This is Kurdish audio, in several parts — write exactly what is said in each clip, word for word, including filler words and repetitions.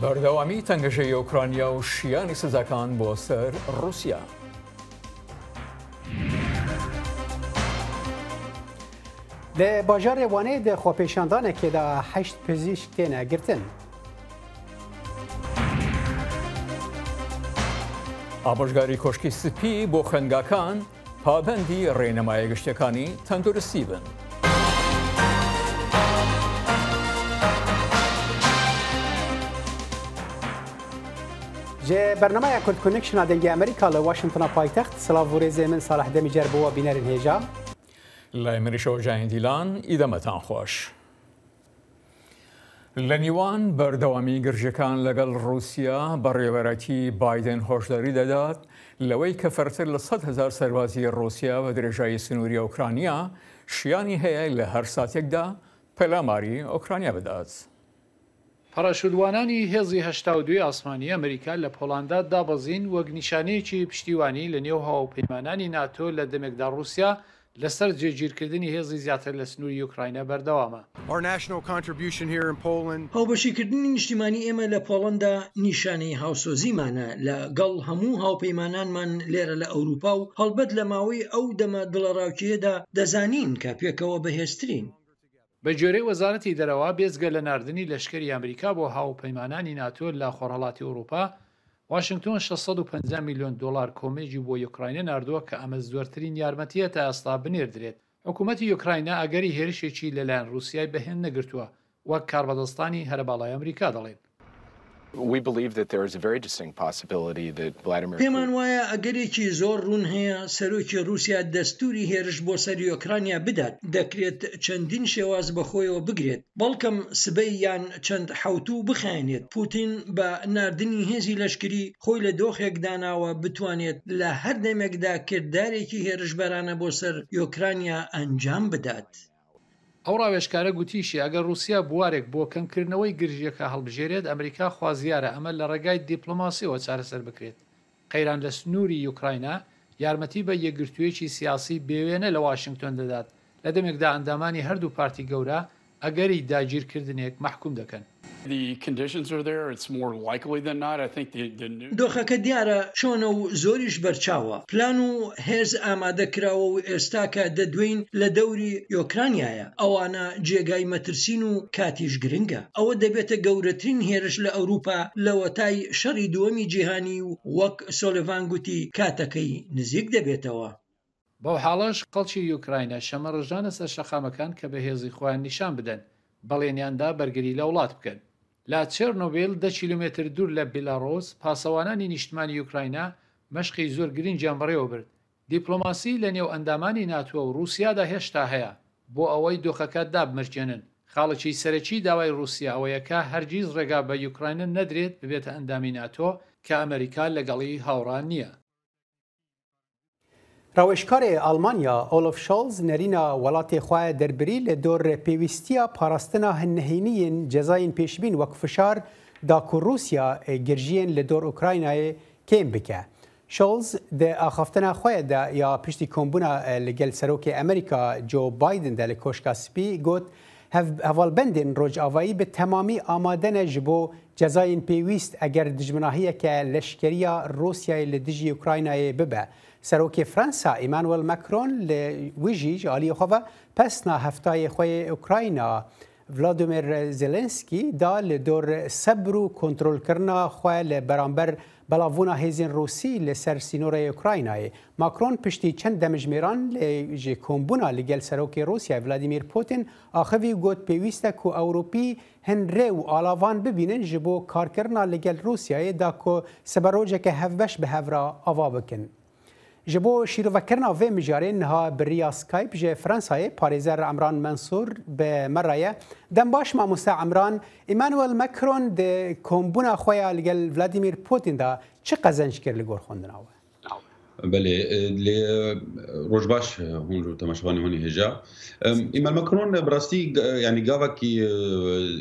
بەردەوامی تەنگەژەی ئۆکرانیا و شیانی سزاکان بۆ سەر رووسیا. لە باژارێ وانەیە دە خۆپێشاندانێکێدا هەشت پزیشک تێنە گرتن. ئامۆژگاری کۆشکی سپی بۆ خوێندگاکان، پابەندی ڕێنەمایە گشتەکانی تەندروستی بن. Ji bernamaya Kurd Connection a Dengê Amerîka li Washingtona paytext, silav û rêzê min Salih Demîcer bo we bînerên hêja. Lay min îşew Cahîn Dîlan, îdemetan xweş. لە نیوان بەردەوامی گرژەکان لەگەڵ رووسیا، بەڕێوەرەتی بایدن هۆشداری دەدات لەوەی کە فەرتر لە سەد هەزار سەربازی رووسیا بە درێژایی سنووری ئۆکرانیا شیانی هەیە لە هەر ساتێکدا پەلاماری ئۆکرانیا بدات. پەراشوتوانانی هێزی هەشتا و دووی ئاسمانی ئەمریکا لە پۆڵاندا دابەزین وەک نیشانەیەکی پشتیوانی لە نێو هاوپەیمانانی ناتۆ لە دەمێکدا رووسیا لەسەر جێگیرکردنی هێزی زیاتر لە سنووری ئۆکراینا بەردەوامە. Our national contribution here in Poland. هاوبەشیکردنی نیشتیمانی ئێمە لە پۆڵەندا نیشانەی هاوسۆزیمانە لەگەڵ هەموو هاوپەیمانانمان لێرە لە ئەوروپا و هەڵبەت لە ماوەی ئەو دەمە دڵەڕاوکێیەدا دەزانین کە پێکەوە بەهێزترین. بە گوێرەی وەزارەتی دەرەوە، بێجگە لە ناردنی لەشکری ئەمریکا بۆ هاوپەیمانانی ناتۆ لە خۆرهەڵاتی ئەوروپا، واشنگتۆن شەش سەد و پەنجا میلیۆن دۆلار کۆمەکی بۆ یۆکراینە ناردووە کە ئەمە زۆرترین یارمەتیە تا ئێستا بنێردرێت. حکوومەتی یۆکراینە ئەگەری هێرشێکی لەلایەن رووسیای بەهێن نەگرتووە، وەک کاربەدەستانی هەرە باڵای ئەمریکا دەڵێن. We believe that there is a very distinct possibility that Vladimir پێمان Putin وایە ئەگەرێکی زۆر ڕوون هەیە سەرۆکی رووسیا دەستوری هێرش بۆ سەر یۆکرانیا بدات. دەکرێت چەندین شێواز بەخۆیەوە بگرێت، بەڵکەم سبەی یان چەند حەوتوو بخایەنێت. پوتین بە ناردنی هێزی لەشکری خۆی لە دۆخێک داناوە بتوانێت لە هەر دەمێکدا کردارێکی هێرشبەرانە بۆ سەر یۆکرانیا ئەنجام بدات. ئەو ڕاوێژکارە گوتیشی، ئەگەر رووسیا بوارێک بۆ کەمکردنەوەی گرژیەکە هەڵبژێرێت، ئەمریکا خوازیارە ئەمە لە ڕێگای دیپلۆماسیەوە چارەسەر بکرێت. قەیران لە سنووری یوکراینا یارمەتی بە یەکگرتوویەکی سیاسی بێوێنە لە واشنگتۆن دەدات، لە دەمێکدا ئەندامانی هەردوو پارتی گەورە ئەگەری داگیرکردنێک مەحکوم دەکەن. The conditions are there. It's more likely than not. I think the, the new دۆخەکە دیارە چۆنە و زۆریش بەرچاوە. پلان و هێز ئامادە کراوە و ئێستا کە دەدوێین لە دەوری یۆکرانیایە. ئەوانە جێگای مەترسین و کاتیش گرنگە. ئەوە دەبێتە گەورەترین هێرش لە ئەوروپا لە وەتای شەڕی دووەمی جیهانی و وەک سۆلڤان گوتی کاتەکەی نزیک دەبێتەوە. بەو حاڵەش خەڵکی یوکراینە شەمە ڕژانە سەر شەقامەکان کە بە هێزی خۆیان نیشان بدەن، بەڵێنیاندا بەرگری لە وڵات بکەن. لە چێرنۆبیل، دە کیلومتر دوور لە بیلاڕۆس، پاسەوانانی نیشتمانی یوکراینە مەشقی زۆر گرنگیان بەڕێوە برد. دیپلۆماسی لە نێو ئەندامانی ناتوە و رووسیادا هێشتا هەیە، بۆ ئەوەی دۆخەکە دابمرکێنن. خاڵێکی سەرەکی داوای رووسیا ئەوەیە کە هەرگیز ڕێگا بە یوکراینە نەدرێت ببێتە ئەندامی ناتۆ کە ئەمریکا لەگەڵی هاوڕا نییە. Rawêjkarê Almanya Olaf Scholz nerîna welatê xwe derbirî li dor pêwîstiya parastina hin nehêniyên cezayên pêşbîn wek fişar da ku Rûsya, e, girjiyên li dor Ukraynayê kêm bike. Scholz di axaftina xwe de ya piştî kombûna, e, li gel Serokê Amerîka Joe Biden de li Koşka Spî got, Hev-, hevalbendên Rojavayî bi temamî amade ne ji bo cezayên pêwîst eger dijminahiyeke leşkeriya Rûsyayê li dijî Ukraynayê bibe. Serokê Fransa Emmanuel Macron li wî jî ji aliyê xwe ve pesna heftayê xwe yê Ukrayna Volodymyr Zelensky da li dor sebr û kontrolkirina xwe li beramber belavbûna hêzên Rûsî li ser sînorê Ukraynayê. Macron piştî çend demjimêran lê ji kombûna li gel Serokê Rûsyayê Vladimir Putin axivî û got, pêwîst e ku Ewropî hin rê û alavan bibînin ji bo karkirina li gel Rûsyayê da ku siberojeke hevbeş bi hev re ava bikin. Ji bo şîrovekirina vê mijarê niha bi riya Skype ji Fransayê parêzer Emran Mensûr bi me re ye. Dem baş mamoste Emran, Emmanuel Macron di kombûna xwe ya li gel Vladimir Putin de çi qezenc kir li gor xwendina we? Belê, e, lê, e, roj baş, e, hûn û temaşevanê hûn ê hêja. Em, Emmanuel Macron, e, bi rastî, g-, e, yanî gavekî, e,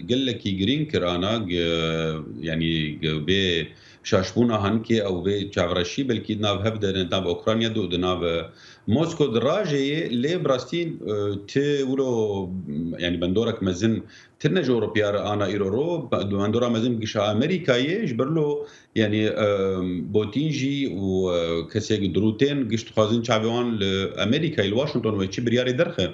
gelekî girîng kir ana, g-, e, yanî, g-, bê, şaşbûna hanikê ew vê çavreşî belkî di nav hev de, di nav Ukrayna de û di nav, e, Mosko de rajê yê, lê bi rastî, e, ti wilo, yanî bendorek mezin tine ji Ewropiya re ana îro ro, bendora mezin gişa Amerîkayê ji ber lo, yanî, e, Botîn jî û, e, kesê gi dirûtên giş dixwazin çavê wan li Amerîkayê, li Washington wê çi biryarê derxe.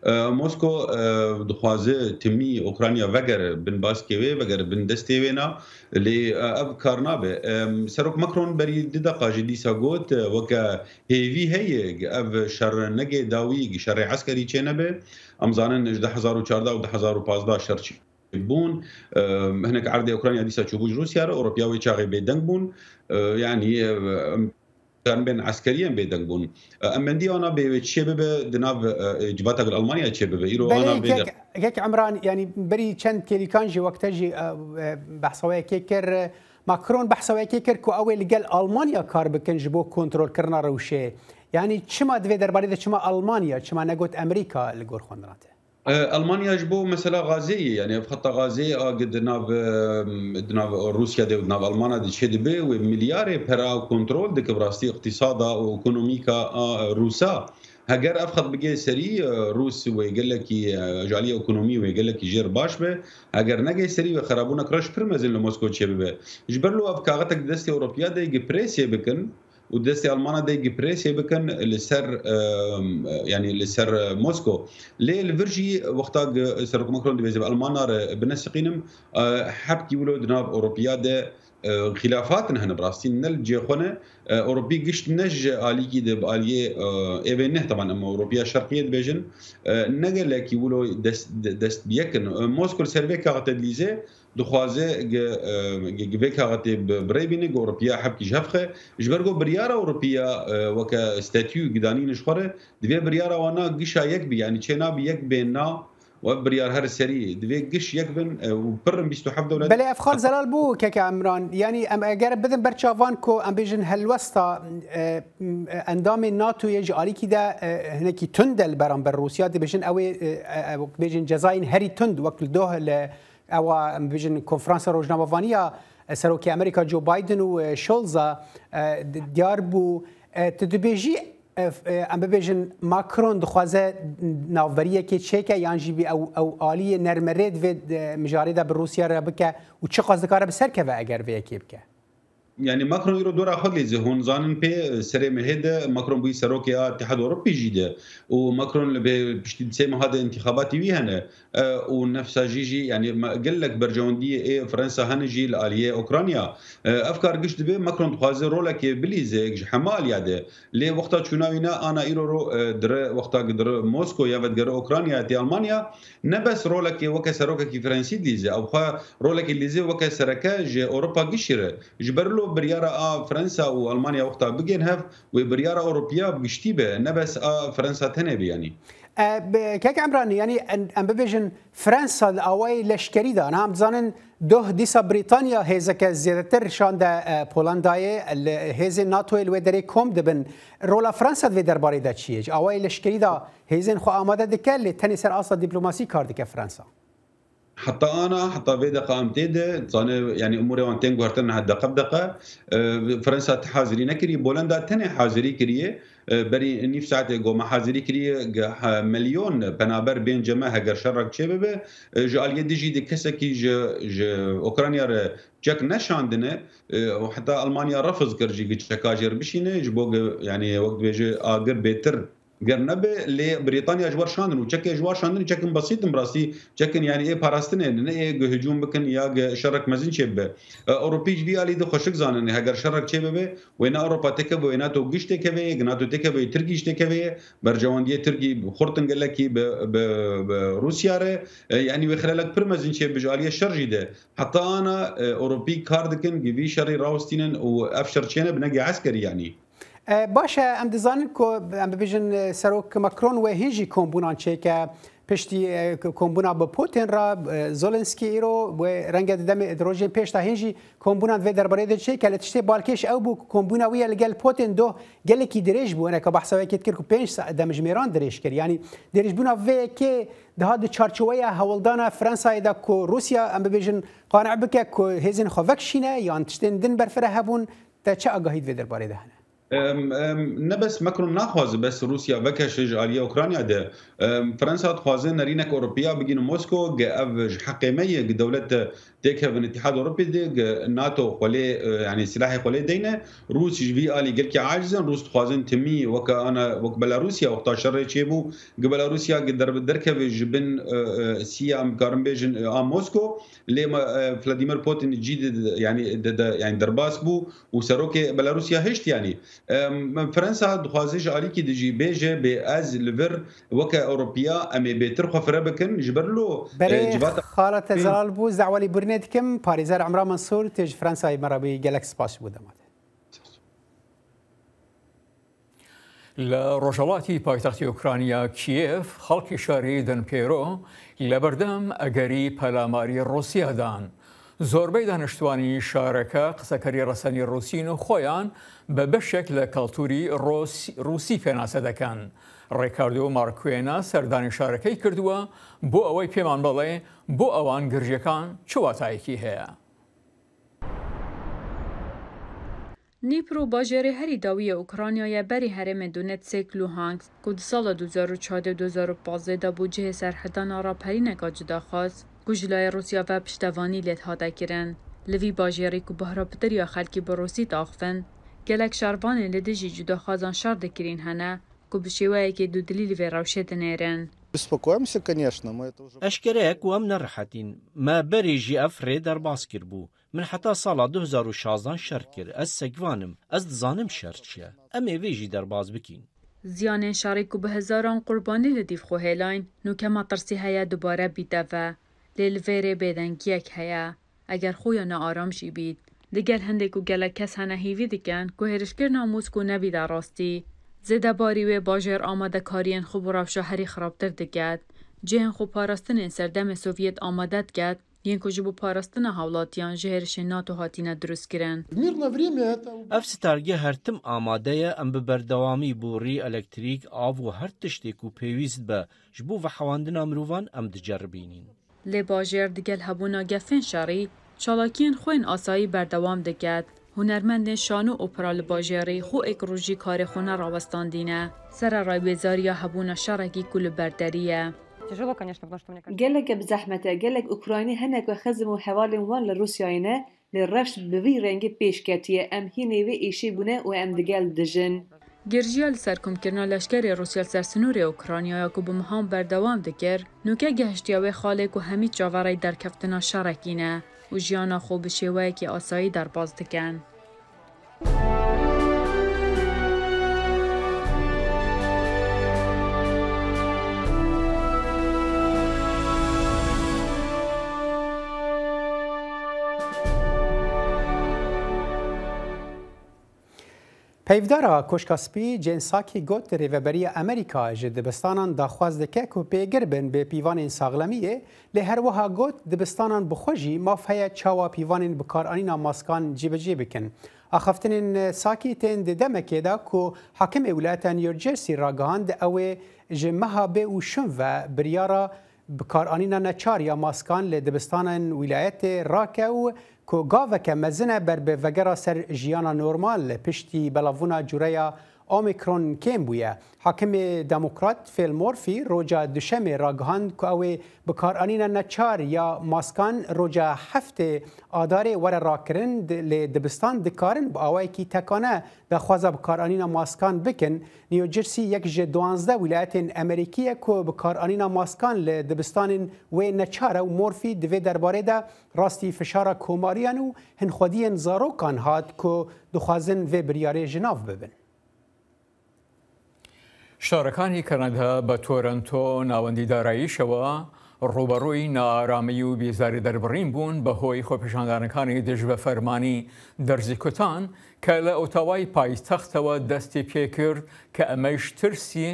E, Mosko, e, dixwaze timî Ukrayna vegere bin baskê wê, vegere bin destê wê na, lê, e, ev kar nabe. E, Serok Macron berî du deqa jî dîsa got, e, weke hêvî heye, ev şer nege dawî, şerê eskerî çênebe. Em zanin ji du hezar û çardeh û du hezar û pazdeh şer çi bûn. E, hinek erdê Ukrayna dîsa çûbû ji Rûsya re, Ewropiya wê çaxê bêdeng bûn. E, yanî, e, em karin bên eskeriyên bêdeng bûn. E, em mendî ana bê wê çê bibe, di nav, e, e, civata gil Almanya çê bibe. Îro ana Belê bê kek, kek Emran, yanî berî çend kêlîkan jî wek te jî, e, e, behsa wê yekê kir. Macron behsa wê yekê kir ku ew ê li gel Almanya kar bikin ji bo kontrolkirina rewşê. Yanî çima di vê derbarê de çima Almanya, çima negot Amerîka li gor xwendina te? E, Almanya ji bo mesela Gazê ye, yanî ev xeta Gazê a gi di nav, e, di nav Rûsya de û di nav Almanya de çê dibe, wê milyarê pera kontrol dike bi rastî îqtîsada û ekonomîka a Rûsa. Heger ev xet bigê serî, e, Rûs wê gelekî, e, ji aliyê ekonomî wê gelekî jêr baş be. Heger negê serî wê xerabûnek reş pir mezin li Mosko çê bibe. Ji ber lo ev kaxetek di destê Ewropiya de gi presê bikin, û destê Almana de gi presê bikin li ser, e, yanî li ser, e, Mosko. Lê li vir jî wexta gi Serok Macron dibêje bi Almana re binesiqînim, e, hebkî wilo di nav Ewropiya de, e, xîlafatin hene bi rastî ne li cihê xwe ne. E, Ewropî gişt ne ji alîkî de bi aliyê, e, êvê neh, teban em Ewropiya Şerqiyê dibêjin, e, ne gelekî wilo dest, de-, dest bi yek in. E, Mosko li ser vê kaxete dilîze, dixwaze gi, e, gi, gi vê kaxetê bi, bi rê bîne, gi Ewropiya hebkî ji hev xe. Ji ber ku biryara Ewropiya, e, weke statû gidanîne ji xwe re, divê biryara wana gişa yek bî, yanî çê nabî yek bên na, û ev biryar her serî divê giş yek bin, e, û pir in bîst û heft dewlet. Belê ev xal zelal bû keke Emran. Yanî em eger bidin ber çavan ku em bêjin helwesta, e, m-, endamên NATOyê ji alîkî de, e, hinekî tund e li beramber Rûsya, dibêjin ew ê, e, e, e, wek bêjin cezayên herî tund wek li doh li Ewa, em bibêjin, konferansa rojnamevaniya, e, Serokê Amerîka Joe Biden û, e, Scholz a, e, di-, diyar bû. E, tu dibêjî, e, f-, e, em bibêjin, Macron dixwaze navberiyekê çêke yan jî bî ew, ew aliyê nermerê di vê, e, mijarê de bi Rûsya re bike û çiqas dikare bi ser keve eger vê yekê bike? Yanî Macron îro dora xwe dilîze. Hûn zanin pê serê mehê de Macron bûyî serokê a Îtîhad Ewropî jî de. Û Macron li bê piştî sê meha de întîxabatî wî hene. E, û nefsa jî jî, yanî me-, gelek berjewendiyê ê Fransa hene jî li aliyê Ukrayna. E, ev kar giş dibe Macron dixwaze rolekê bilîze ji hema aliya de. Lê wexta çûna wî ne ana îro ro, e, dire, wexta ki dire Mosko ya vedigere Ukrayna ya tê Almanya, ne bes rolekê weke serokekî Fransî dilîze. Ew xwe rolekê dilîze weke sereke ji Ewropa gişî re. Ji ber lo biryara a Fransa û Almanya wexta bigên hev, wê biryara Ewropiya bi giştî be, ne bes a Fransa tenê be yanî. E, bi-, kek Emranî, yanî en-, em bibêjin Fransa li awayê leşkerî de, niha em dizanin doh dîsa Brîtanya hêzeke zêdetir şande, e, Polandayê, li hêzên NATOyê li wê derê kom dibin. Rola Fransa di vê derbarê de çi ye? Ji awayê leşkerî de hêzên xwe amade dike, lê tenê ser asta dîplomasî kar dike Fransa. Heta ana, heta vê deqa em tê de, zane, yanî umûrê wan tên guhertin niha deqe bi deqe. E, Fransa ti hazirî nekirî, Bolenda tenê hazirî kiriye. E, berî nîv saetê go me hazirî kiriye, ge-, he, milyon penaber bên ceme heger şerek çê bibe. E, ji aliyê dijî de kesekî ji, ji Ukrayna re çek neşandine. E, û heta Almanya refiz kir jî ge çeka jê re bişîne, ji bo ge, yanî wek dibêje agir bêtir ger nebe, lê Brîtanya ji wer şandin û çekê ji wer şandin, çekin besît in bi rastî, çekin yanî ê parastinê ne ê ge hicûm bikin ya ge şerek mezin çê bibe. E, Ewropî ji vî alî de xweşik zanin, heger şerek çê bibe, wê ne Ewropa têkeve, wê NATO giş têkeve ye, NATO têkeve ye, Tirkî jî têkeve ye, berjewendiyê Tirkî xurt in gelekî bi, bi, bi Rûsya re, e, yanî wê xirelek pir mezin çê bibe ji aliyê şer jî de. Heta ana, e, Ewropî kar dikin, gi vî şerî rawestînin û ev şer çêne bi negê eskerî yanî. E, baş e, em dizanin ku em bibêjin, e, Serok Macron wê hîn jî kombûnan çêke. Piştî, e, kombûna bi Putin re, e, Zelensky îro wê renge di demê, di rojên pêş de hîn jî kombûna di vê derbarê de çêke. Lê tiştê balkêş ew bû ku kombûna wî ye li gel Putin doh gelekî dirêj bû. Weke behsa wekê dikir ku pênc saet demjimêran dirêj kir. Yanî dirêjbûna vê yekê dihat di çarçoweya hewldana Fransayê de ku Rûsya, em bibêjin, qane bike ku hêzên xwe vekişîne yan tiştên din berfireh hebûn. Te çi agahî di vê derbarê de hene? Em, em, ne bes Macron naxwaze bes Rûsya vekeşe ji aliyê Ukrayna de. Em, Fransa dixwaze nerînek Ewropiya bigihîne Mosko, ge ev ji heqê me ye, ge dewlet têkevin Îtîhad Ewropî de, ge NATO xwe lê, e, yanî silahê xwe lê deyne. Rûs ji vî alî gelkî aciz in. Rûs dixwazin timî weke ana, wek Belarusya wexta şerê çêbû, ge Belarusya ge der-, derkeve ji bin, e, e, siya, em karin bêjin, e, a Mosko. Lê me, e, Vladimir Putin cî de, de, yanî de, de, yanî derbas bû û serokê Belarusya hişt, yanî. Em, Fransa dixwaze ji alîkî de jî bêje, bê ez li vir weke Ewropiya em ê bêtir xwe fire bikin, ji ber lo, e, Berê civata xala te zelal bû, ez dawetê birînê dikim. Parêzer Emra Mansûr, tê ji Fransayê me re bî, gelek spas ji bo dema te. لە ڕۆژهەڵاتی پایتەختی ئۆکرانیا کیێڤ، خەڵکی شاری دنپێرۆ لە بەردەم ئەگەری پەلاماری ڕووسیادان. زۆربەی دانیشتوانی شارەکە قسەکەری ڕەسەنی ڕووسین و خۆیان بە بەشێک لە کەڵتوری ڕۆس-، ڕووسی پێناسە دەکەن. ڕێکاردۆ مارکوێنە سەردانی شارەکەی کردووە بۆ ئەوەی پێمان بڵێ بۆ ئەوان گرژەکان چ واتایەکی هەیە. Nîpro, bajarê herî dawî yê Ukrayna ye, berî herêmê Donetsk, Luhansk, ku di sala du hezar û çardeh û du hezar û pazdeh de bû cihê serhedana raperîneka cudaxwaz, ku ji layê Rûsya ve piştevanî lê hate kirin. Li vî bajarî ku bahra pitir ya xelkî bi Rûsî diaxivin, gelek şervanên li dijî cudaxwazan şer dikirîn hene, ku bi şêweyekê dudilî li vê rewşê dinêrin. Беспокоимся, конечно, мы это уже Eşkere ye ku em nerehet în. Me berê jî ev rê derbas kiribû. Min heta sala du hezar û şazdan şer kir. Ez sekvan im. Ez dizanim şer çi ye. Em ê vê jî derbas bikîn. Ziyanên şerî ku bi hezaran qurbanî li dîv xwe hêlayn, nûke metirsî heye dubare bîte ve. Lê li vê rê bêdengiyek heye. Eger xuya nearam jî bît. Digel hindê ku gelek kes hene hîvî dikin ku hêrişkirina Mosko nebîte rastî. Zêdebarî wê bajêr amadekariyên xwe bo rewşa herî xirabtir diket. Cihên xwe parastinên serdemê Sovyet amade diket, yên ku ji bo parastina hawlatiyan ji hêrişên NATO hatine dirustkirin. В мирное время это Ev stargeh her tim amade ye, em bi berdewamî borî, elektrîk, av û her tiştê ku pêwîst be ji bo vehewandina mirovan em diceribînîn. Lê bajêr digel hebûna gefên şerî, çalakiyên xwe yên asayî berdewam diket. Hunermendên şano opera li bajêrî xwe êk rojî karê xwe nerawestandîne. Sererayê bêzariya hebûna şerekî ku li ber derî ye. Тяжело, конечно, потому что мне кажется. Geleke bi zehmet e. Gelek Ukraynî hene ku xizm û hevalên wan li Rûsyayê ne, lê rewş bi vî rengî pêş ketiye. Em hînê vê êşê bûne û em digel dijin. Girjiya li ser komkirina leşkerê Rûsya li ser sînorê Ukraynaya ku bi mehan berdewam dikir, nûke gehiştiye wê xalê ku hemî çaverêyî derkeftina şerekî ne û jiyana xwe bi şêweyekî asayî derbas dikin. Peyvdara Koşka Spî Jen Psaki got, Rêveberiya Amerîka ji dibistanan daxwaz dike ku pêgir bin bi pîvanên saxlemiyê, lê her wiha got, dibistanan bi xwe jî maf heye çawa pîvanên bikaranîna maskan cîbicî bikin. Axaftinên Psaki tên di demekê de ku hakimê wilayeta New Jersey ragihand, ew ê ji meha bê û şûn ve biryara bikaranîna neçar ya maskan li dibistanên wîlayetê rake û ku gaveke mezin e ber bi vegera ser jiyana normal piştî belavbûna cureya Omicron kêm bûye. Hakimê Demokrat Phil Murphy roja Duşemê ragihand ku ew ê bikaranîna neçar ya maskan roja heftê Adarê were rakirin, di-, lê dibistan dikarin bi awayekî tekane daxwaza bikaranîna maskan bikin. New Jersey yek ji duwazdeh wîlayetên Amerîkî ye ku bikaranîna maskan li dibistanên wê neçar e û Murphy di vê derbarê de rastî fişara komariyan û hinxwediyên zarokan hat ku dixwazin vê biryarê ji nav bibin. شارەکانی کەنەدا بە تۆرەنتۆ ناوەندی داراییشەوە ڕوبەڕووی نارامی و بیزاری دەربڕین بوون بەهۆی خۆپیشاندانەکانی دژ بە فەرمانی دەرزی کوتان کە لە ئۆتاوای پایتەختەوە دەستی پێکرد، کە ئەمەش ترسی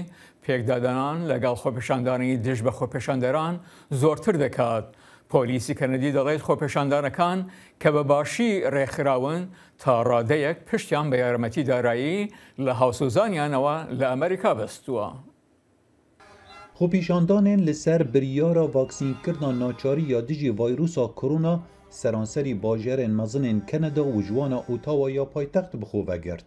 پێکدادانان لەگەڵ خۆپیشاندانی دژ بە خۆپیشاندەران زۆرتر دەکات. پۆلیسی کەنەدی دەڵێت خۆپیشاندانەکان کە بە باشی ڕێکخراون، تا ڕادەیەک پشتیان بە یارمەتی دارایی لە هاوسۆزانیانەوە لە ئەمریکا بەستووە. خۆپیشاندانên li ser biryara vaksînkirina naçarî ya dijî vayrusa korona seranserî bajarên mezin ên Keneda û ji wana Ottawa ya paytext bi xwe vegirt.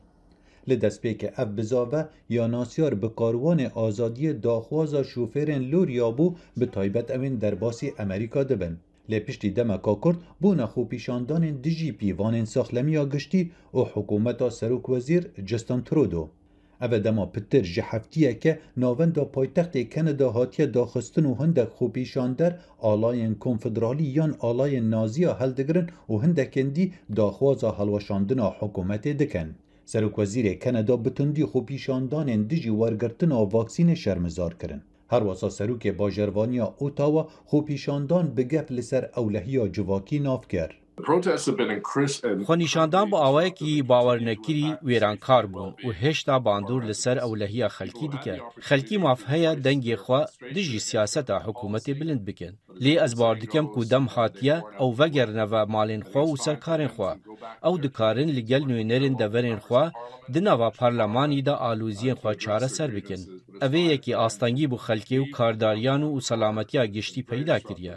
Li destpêkê ev bizave ya nasyar bi karwanê azadiyê daxwaza şofêrên lorya bû, bi taybet ew ên derbasî Amerîka dibin. Lê piştî demeka kurt bona xwepîşandanên dijî pîvanên saxlemiya giştî û hikûmeta serokwezîr Justin Trudeau. Ev e dema pitir ji heftiyeke navenda paytextê Keneda hatiye daxistin û hindek xwepîşander alayên konfederalî yan alayên naziya hildigirin û hindekên dî daxwaza hilweşandina hikûmetê dikin. Serokwezîrê Keneda bi tundî xwepîşandanên dijî wergirtina vaksînê şermizar kirin. Herwesa serokê bajarvaniya Ottawa xwepîşandan bi gef li ser ewlehiya civakî nav kir. Xwenîşandan bi awayekî bawernekirî wêrankar bûn û hêşta bandor li ser ewlehiya xelkî dike. Xelkî maf heye dengê xwe dijî siyaseta hikûmetê bilind bikin. Lê ez bawer dikim ku dem hatiye ew vegerine ve malên xwe û ser karên xwe. Ew dikarin li gel nûnerên deverên xwe di nava parlemanî de aloziyên xwe çareser bikin. Ev ê yekî astengî bo xelkê û kardariyan û selametiya giştî peyda kiriye.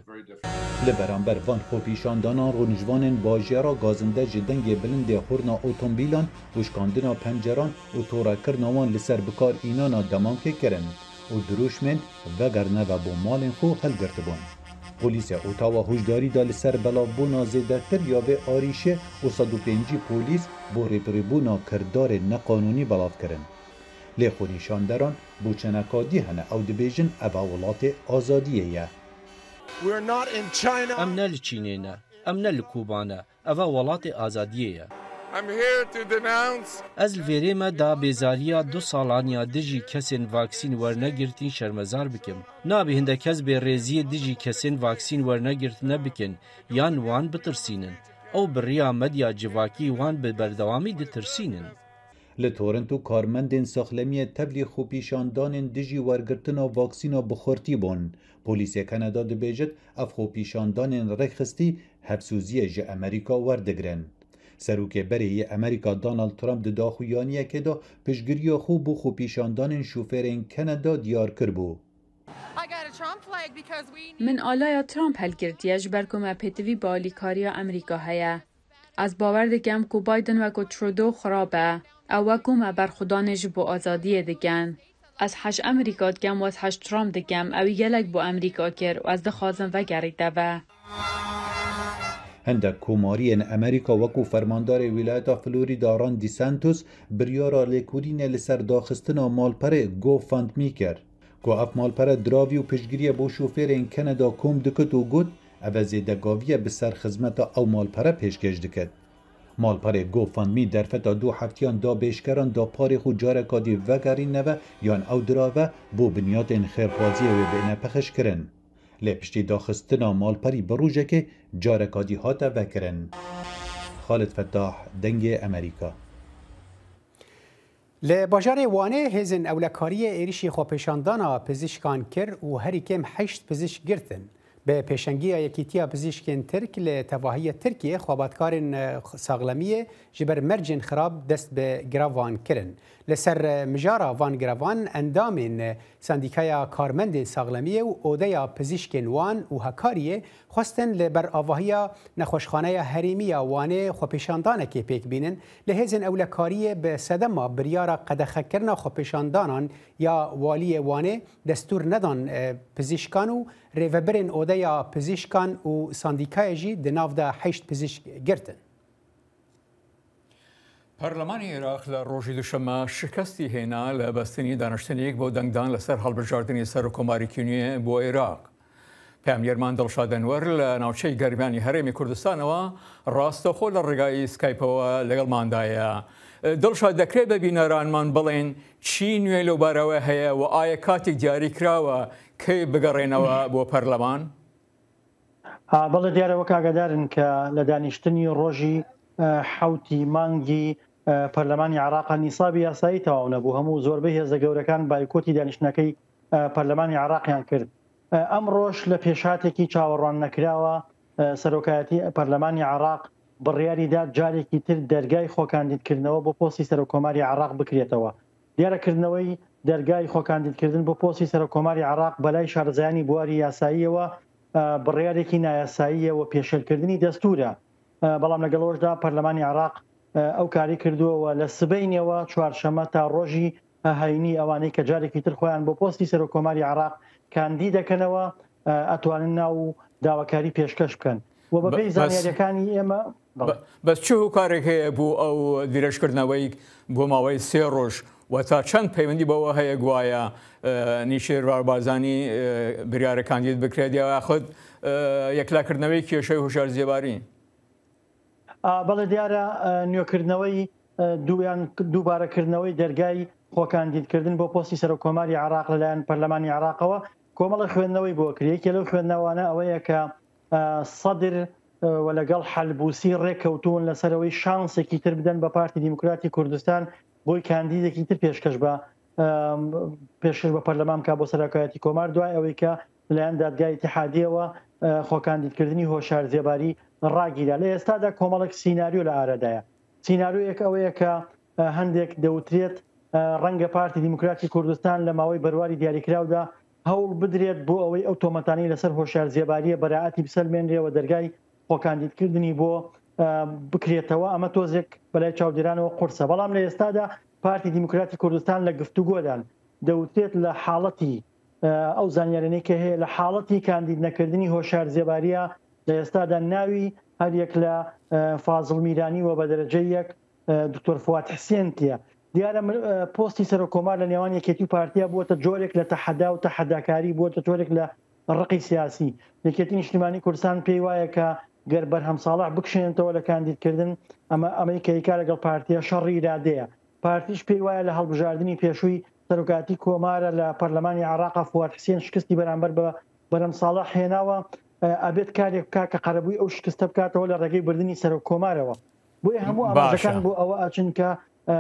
Li beramber van xwepîşandanan rûnişvanên bajêra gazinde ji dengê bilindê hurna otomobîlan û şikandina penceran û torekirina wan li ser bikar înana demankê kirin û dirûşmên vegerine ve bo malên xwe hilgirtibûn. Polîsê Ottawa hûşdarî da li ser belavbûna zêdetir ya vê arîşê û sed û pêncî polîs bo rêvebirîbûna kirdarên neqanûnî belav kirin. Lê xwenîşanderan bo çeneka dî hene ew dibêjin eva welatê azadiyê ye. Em ne li Çînê ne, em ne li Kuba ne, eva welatê azadiyê ye. Ez li vêrê me da bêzariya du salan ya dijî kesên vaksîn wernegirtîn şermezar bikim. Nabê hindek kes bêrêziyê dijî kesên vaksîn wernegirtine bikin yan wan bitirsînin. Ew bi riya medya civakî wan bi berdewamî ditirsînin. Li Toronto karmendên saxlemiyê tevlî xwepîşandanên dijî wergirtina vaksîna bi xurtî bûn. Polîsê Kanada dibêjit ev xwepîşandanên rêkxistî hevsoziyê ji Amerîka werdigrin. Serokê berê yê Amerîka Donald Trump di daxuyaniyekê de piştgiriya xwe bo xwepîşandanên şofêrên Kanada diyar kiribû. Min alaya Trump helgirtiye ji ber ku me pêtivî bi alîkariya Amerîka heye. Ez bawer dikim ku Biden weko Trudeau xirab e. Ew weko me berxwedanê ji bo azadiyê dikin. Ez hej Amerîka dikim û ez hej Trump dikim. Ew ê gelek bo Amerîka kir û ez dixwazim vegerîte ve. Hindek komariyên Amerîka wekû fermandarê wîlayeta Florida Ron DeSantis biryara lêkolînê li ser daxistina malperê GoFundMe kir. Ku ev malpere diravî û piştgiriyê bo şofêrên Kanada kom dikit û got, ev e zêdegaviye bi ser xizmeta ew malpere pêşkêş dikit. Malperê GoFundMe derfeta du heftiyan da pêşkeran da parê xwe careka dî vegerîne ve yan ew dirave bo binyatên xêrxwaziyê wê bêne pexişkirin. Lê piştî daxistina malperî bi rojekê careka dî hate vekirin. Xalid Fettah, Dengê Emerîka. Li bajarê Wanê hêzên ewlekariyê êrişî xwepêşandana pizîşkan kir û herî kêm heşt pizîşk girtin. Bi pêşengiya Yekîtiya Pizîşkên Tirk li tevahiyê Tirkiyê xwebatkarên, e, saxlemiyê ji ber mercên xirab dest bi girevan kirin. Li ser, e, mijara van girevan endamên, e, Sendîkaya Karmendên Saxlemiyê û Odeya Pizîşkên Wan û Hekariyê xwestin li ber avahiya Nexweşxaneya Herêmî ya Wanê xwepêşandanekê pêk bînin. Li hêzên ewlekariyê bi sedema biryara qedexekirina xwepêşandanan ya Waliyê Wanê destûr nedan, e, pizîşkan û rêvebirên Odeya Pizîşkan û Sendîkayê jî di nav de heşt pizîşk girtin. پەرلەمانی عێراق لە ڕۆژی دووشەممە شکستی هێنا لە بەستنی دانیشتنێک بۆ دەنگدان لەسەر هەڵبژاردنی سەرۆکۆماریی نوێ بۆ عێراق. پەیامنێرمان دڵشاد ئەنوەر لە ناوچەی گەرمیانی هەرێمی کوردستانەوە ڕاستەوخۆ لە ڕێگای سکایپەوە لەگەڵماندایە. دڵشاد، دەکرێت بە بینەرانمان بڵێن چی نوێ لەو بارەوە هەیە و ئایا کاتێک دیاری کراوە کەی بگەڕێنەوە بۆ پەرلەمان؟ ها، بەڵێ، دیارە وەک ئاگادارن کە لە دانیشتنی ڕۆژی، ئە، حەوتی مانگی، ئە، پەرلەمانی عێراق نیسابی یاسایی تەواو نەبوو. هەموو زۆربەی هێزە گەورەکان بایکۆتی دانیشتنەکەی، ئە، پەرلەمانی عێراقیان کرد. ئە، ئەمڕۆش لە پێشهاتێکی چاوەڕوان نەکراوە، ئە، سەرۆکایەتی پەرلەمانی عێراق بڕیاری دا جارێکی تر دەرگای خۆکاندیدکردنەوە بۆ پۆستی سەرۆکۆماری عێراق بکرێتەوە. دیارە کردنەوەی دەرگای خۆکاندیدکردن بۆ پۆستی سەرۆکۆماری عێراق بەلای شارەزایانی بواری یاساییەوە، ئە، بڕیارێکی نایاساییە و پێشێلکردنی دەستورە. ئە، بەڵام لەگەڵەوەشدا پەرلەمانی عێراق، ئە، ئەو کاری کردووە و لە سبەینێوە چوارشەممە تا ڕۆژی، ئە، هەینی ئەوانەی کە جارێکی تر خۆیان بۆ پۆستی سەرۆکۆماری عێراق کاندی دەکەنەوە، ئە، ئەتوانن ناو و داواکاری پێشکەش بکەن. و بەپێی بەس زانیاریەکانی ئێمە، بەڵێ. بە-، بەس چ هۆکارێک هەیە بۆ ئەو درێژکردنەوەی بۆ ماوەی سێ ڕۆژ و تا چەند پەیوەندی بەوە هەیە گوایە، ئە، نیشێر باربازانی، ئە، بریارە کاندید بکرێت یا یاخود، ئە، یەکلاکردنەوەی کێشەی هۆشیار زێباری؟ ئا، بەڵێ دیارە، ئە، نوێکردنەوەی، ئە، دوویان، دووبارەکردنەوەی دەرگای خۆکاندیدکردن بۆ پۆستی سەرۆکۆماری عێراق لەلایەن پەرلەمانی عێراقەوە کۆمەڵی خوێندنەوەی بۆ کرد. یەکێ لەو خوێندنەوانە ئەوەیە کە، ئە، سەدر، ئە، و لەگەڵ حەلبوسی ڕێککەوتوون لەسەرەوەی شانسێکی تر بدەن بە پارتی دیموکراتی کوردستان بۆی کاندیدێکی تر پێشکەش بە، ئە، پێشکەش بە پەرلەمان بکات بۆ سەرۆکایەتی کۆمار، دوای ئەوەی کە لەلایەن دادگای ئیتیحادیەوە، ئە، خۆکاندیدکردنی هۆشیار زێباری ڕاگیرا. لە ئێستادا کۆمەڵێک سیناریۆ لە ئارادایە. سیناریۆیەک ئەوەیە کە، ئە، هەندێک دەوترێت، ئە، ڕەنگە پارتی دیموکراتی کوردستان لە ماوەی بەرواری دیاریکراودا هەوڵ بدرێت بۆ ئەوەی ئەو تۆمەتانەی لەسەر هۆشیار زێباریە بەرائەتی بسەلمێنرێ و دەرگای خۆکاندیدکردنی بۆ، ئە، بکرێتەوە. ئەمە تۆزێک بەلای چاودێرانەوە قورسە. بەڵام لە ئێستادا پارتی دیموکراتی کوردستان لە گفتوگۆدان دەوترێت لە حاڵەتی، ئە، ئەو زانیارانەی کە هەیە لە حاڵەتی کاندید نەکردنی هۆشیار زێباریە لە ئێستادا ناوی هەر یەک لە، ئە، فازڵ میرانی و بە دەرەجەی یەک، ئە، دکتۆر فواد حسێن تیە. دیارە مر-، ئە، پۆستی سەرۆکۆمار لە نێوان یەکێتی و پارتیا بووەتە جۆرێک لە تەحەدا و تەحەداکاری، بووەتە جۆرێک لە ڕقی سیاسی. یەکێتی نیشتیمانی کوردستان پێی وایە کە گەر بەرهەم ساڵح بکشێنێتەوە لە کاندیدکردن، ئەمە، ئەمەی کە ئیکا لەگەڵ پارتیە شەڕی ئیرادەیە. پارتیش پێی وایە لە هەڵبژاردنی پێشووی سەرۆکاتی کۆمارە لە پەرلەمانی عێراقا فواد حسێن شکستی بەرامبەر بە بەرهەم ساڵح هێناوە، ئە، ئەبێت کارێک بکات کە قەرەبووی ئەو شکستە بکاتەوە لە ڕێگەی بردنی سەرۆک کۆمارەوە. بۆیە هەموو ئاماژەکان بۆ ئەوە ئەچن کە، ئە،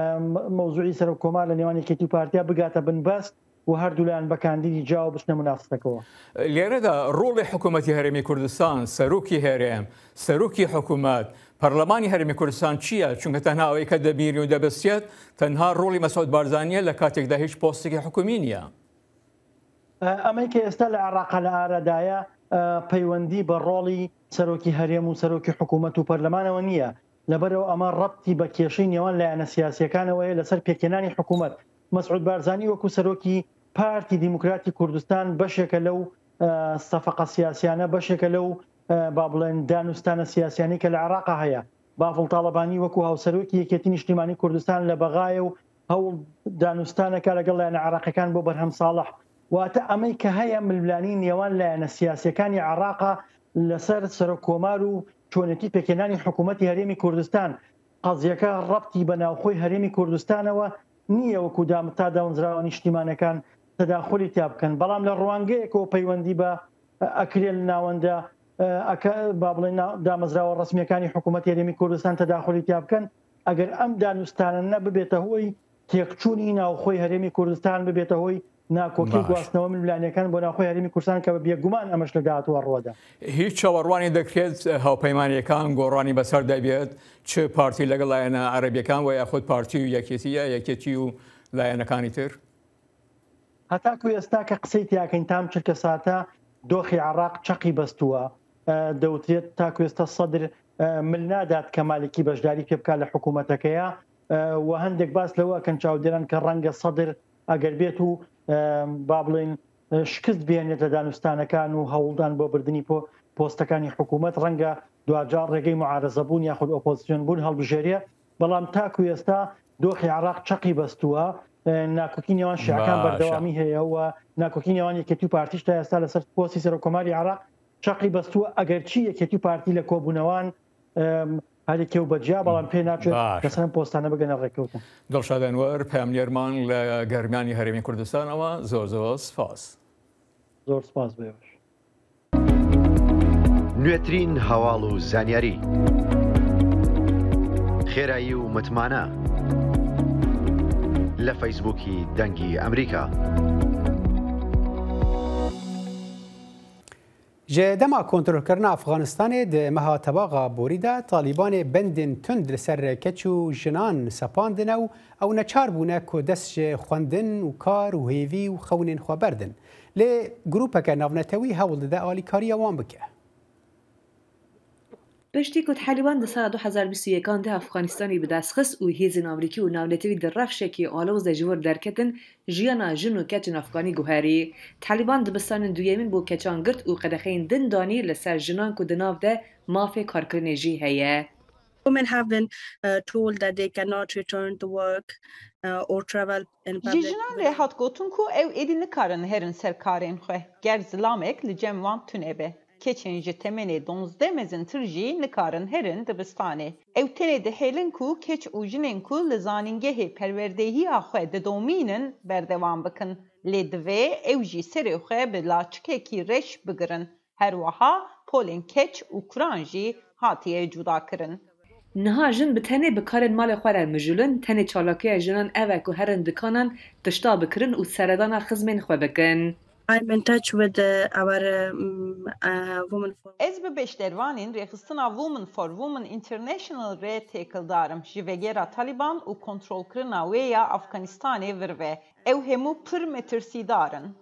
مەوزوعی سەرۆک کۆمار لە نێوان یەکێتی و پارتیا بگاتە بن بەست و هەردوولایان بە کاندیدی جیا و بچنە منافسەکەوە. لێرەدا ڕۆڵی حکوومەتی هەرێمی کوردستان، سەرۆکی هەرێم، سەرۆکی حکوومەت، پەرلەمانی هەرێمی کوردستان چییە؟ چونکە تەنها ئەوەی کە دەبینی و دەبستێت، تەنها ڕۆڵی مەسعود بارزانیە لە کاتێکدا هیچ پۆستێکی حکوومی نییە. ئە، ئەمەی کە ئێستا لە عێراقا لە ئارادایە، ئە، پەیوەندی بە ڕۆڵی سەرۆکی هەرێم و سەرۆکی حکوومەت و پەرلەمانەوە نییە. لەبەرەوە ئەمە ڕەبتی بە کێشەی نێوان لایەنە سیاسیەکانەوە هەیە لەسەر پێکهێنانی حکوومەت. مەسعود بارزانی وەکو سەرۆکی پارتی دیموکراتی کوردستان بەشێکە لەو، ئە، سەفەقە سیاسیانە، بەشێکە لەو، ئە، با بڵێن دانوستانە سیاسیانەی کە لە عێراقا هەیە. بافڵ تاڵەبانی وەکو هاوسەرۆکی یەکێتی نیشتیمانی کوردستان لە بەغایە و هەوڵ دانوستانەکە لەگەڵ لایەنە عێراقیەکان بۆ بەرهەم ساڵح. واتە ئەمەی کە هەیە ململانی نێوان لایەنە سیاسیەکانی عێراقا لەسەر سەرۆک کۆمار و چۆنێتی پێکهێنانی حکوومەتی هەرێمی کوردستان. قەزیەکە ڕەبتی بە ناوخۆی هەرێمی کوردستانەوە نییە وەکو دام-، تا دامەزراوە نیشتیمانەکان تەداخولی تیا بکەن. بەڵام لە ڕوانگەیەکەوە پەیوەندی بە ئەکرێ لە ناوەندە، ئە، ئەکە-، با بڵێن نا-، دامەزراوە ڕسمیەکانی حکوومەتی هەرێمی کوردستان تەداخولی تیا بکەن، ئەگەر ئەم دانوستانە نە ببێتە هۆی تێکچوونی ناوخۆی هەرێمی کوردستان، ببێتە هۆی ناکۆکی باش. گواستنەوە ململانیەکان بۆ ناوخۆی هەرێمی کوردستان کە بە بێگومان ئەمەش لە داهاتووە ڕوەدا. هیچ چاوەڕوانی دەکرێت هاوپەیمانیەکان گۆڕانی بەسەر دەبێت، چ پارتی لەگەڵ لایەنە عەرەبیەکان و یاخود پارتی و یەکێتی یا یەکێتی و لایەنەکانی تر؟ هەتاکو ئێستا کە قسەی تیاکەین تام چرکە ساتە دۆخی عێراق چەقی بەستووە. ئە، دەوترێت تاکو ئێستا سەدر، ئە، مل نادات کە مالکی بەشداری پێ بکات لە حکوومەتەکەیە. ئە، و هەندێک باس لەوە ئەکەن چاودێران کە ڕەنگە سەدر ئەگەر بێت و، ئە، با بڵێن، ئە، شکست بێنێت لە دانوستانەکان و هەوڵدان بۆ بردننی پۆ-، پۆستەکانی حکوومەت، ڕەنگە دواجار ڕێگەی معارەزە بوون یاخود ئۆپۆزیسیۆن بوون هەڵبژێرێ. بەڵام تاکو ئێستا دۆخی عێراق چەقی بەستووە. ئە، ناکۆکی نێوان شیعەکان باشە. بەردەوامی هەیە و ناکۆکی نێوان یەکێتی و پارتیش تا ئێستا لەسەر پۆستی سەرۆکۆماری عێراق چەقی بەستووە. ئەگەرچی یەکێتی و پارتی لە کۆبوونەوان، ئەم، هەرێکێ و بەجیا، بەڵام پێ ناچێت باشە. لەسەر ئەم پۆستانە بگەنە ڕێککەوتن. دڵشاد ئەنوەر، پەیامنێرمان لە گەرمیانی هەرێمی کوردستانەوە، زۆر زۆر سپاس. Zor spas, bêbaş. نوێترین هەواڵ و زانیاری، خێرایی و متمانە لە فەیسبووکی دەنگی ئەمریکا. Ji dema kontrolkirina Afganistanê di meha tebaxa borî de Talîbanê bendên tund li ser keç û jinan sepandine û ew neçar bûne ku dest ji xwendin û kar û hêvî û xewnên xwe berdin. Lê grûpeke navnetewî hewl dide alîkariya wan bike. Piştî ku Talîban di sala du hezar bîst û yekan de Afganistanê bi dest xist û hêzên Amerîkî û navnetewî di rewşekî aloz de ji vir derketin, jiyana jin û keçên Afganî guherî. Talîban dibistanên duyemîn bo keçan girt û qedexeyên din danî li ser jinan ku di nav de mafê karkirinê jî heye. Women have been uh, told that they cannot return to work uh, or travel in Ji public. jinan re hat gotin ku ew êdî nikarin herin ser karên xwe, ger zilamek li cem wan tune be. Keçên ji temenê duwazdeh mezintir jî nikarin herin dibistanê. Ew tenê dihêlin ku keç û jinên ku li zanîngehê perwerdehiya xwe didomînin berdewam bikin. Lê divê ew jî serê xwe bi laçikekî reş bigirin. Her wiha polên keç û kuran jî hatiye cudakirin. Niha jin bi tenê bi karên malê xwe re mijûl in, tenê çalakiya jinan ev e ku herin dikanan tişta bikirin û seredana xizmên xwe bikin. I'm in touch with uh, our um, uh, women for Ez bi beşdervanên rêxistina Women for Women International re têkildar im. Ji vegera Taliban û kontrolkirina wê ya Afganistanê vir ve. Ew hemû pir metirsîdar in.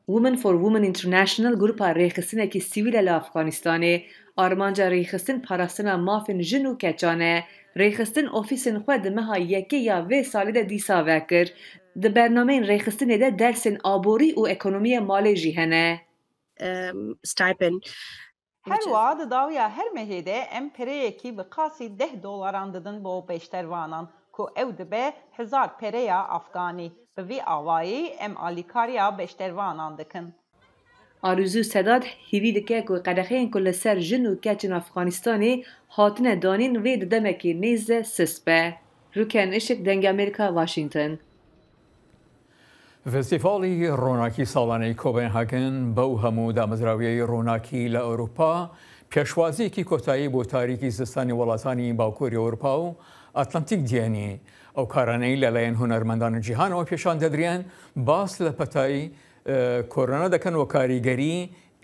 Women for Women International grupa rêxistinekî sivîl e li Afganistanê. Armanca rêxistin parastina mafên jin û keçan e. Rêxistin ofîsên xwe di meha yekê ya vê salê de dîsa vekir. Di bernameyên rêxistinê de dersên aborî û ekonomiyê malê jî hene. Um, stipend. Her wiha di dawiya her mehê de em pereyekî bi qasî deh dolaran didin bo beşdervanan, ku ew dibe hezar pereya Afganî. Bi vî awayî em alîkariya beşdervanan dikin. Arzu Sedat hîvî dike ku qedexeyên ku li ser jin û keçên Afganistanê hatine danîn vê di demekî nêz de sist be. Rûken Işik, Dengê Amerîka, Washington. فستیڤاڵی ڕووناکی ساڵانەی کۆپنهاگن بەو هەموو دامەزراویەی ڕووناکی لە ئەوروپا پێشوازیەکی کۆتایی بۆ تاریکی زستانی وڵاتانی باکووری ئەوروپا و ئەتلەنتیک دێنی. ئەو کارانەی لەلایەن هونەرمەندانی جیهانەوە پێشان دەدرێن باس لە پەتای کۆرۆنا دەکەن و کاریگەری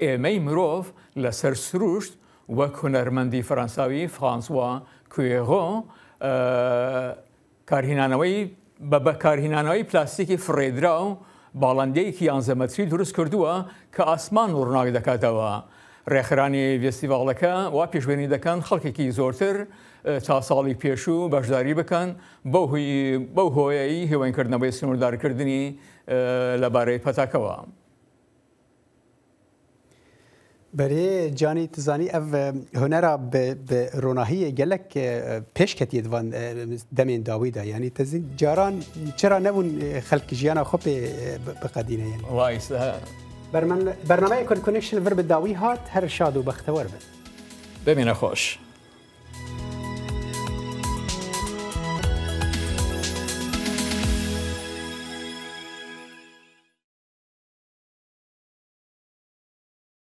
ئێمەی مرۆڤ لەسەر سروشت، وەک هونەرمەندی فەرەنساوی فرانسوا کوێغۆ کارهینانەوەی بە بەکارهینانەوەی پلاستیکی فڕێدراو باڵندەیەکی یانزە مەتری دروست کردووە کە ئاسمان ڕووناک دەکاتەوە. ڕێکخەرانی ڤێستیڤاڵەکە وا پێشبینی دەکەن خەڵکێکی زۆرتر تا ساڵی پێشوو بەشداری بکەن، بەو هۆی بەو هۆیەی هێوەنکردنەوەی سنووردارکردنی لەبارەی پەتاکەوە. Berê Canî, tu zanî ev hunera bi, bi ronahiyê gelek pêş ketiye di van demên dawî de. Yanî te zî caran çira nebûn xelk jiyana xwe pê biqedîne yanî. Wayse. Bernameyê Connection vir bi dawî hat, her şad û bextewer bin. Bimîne xweş.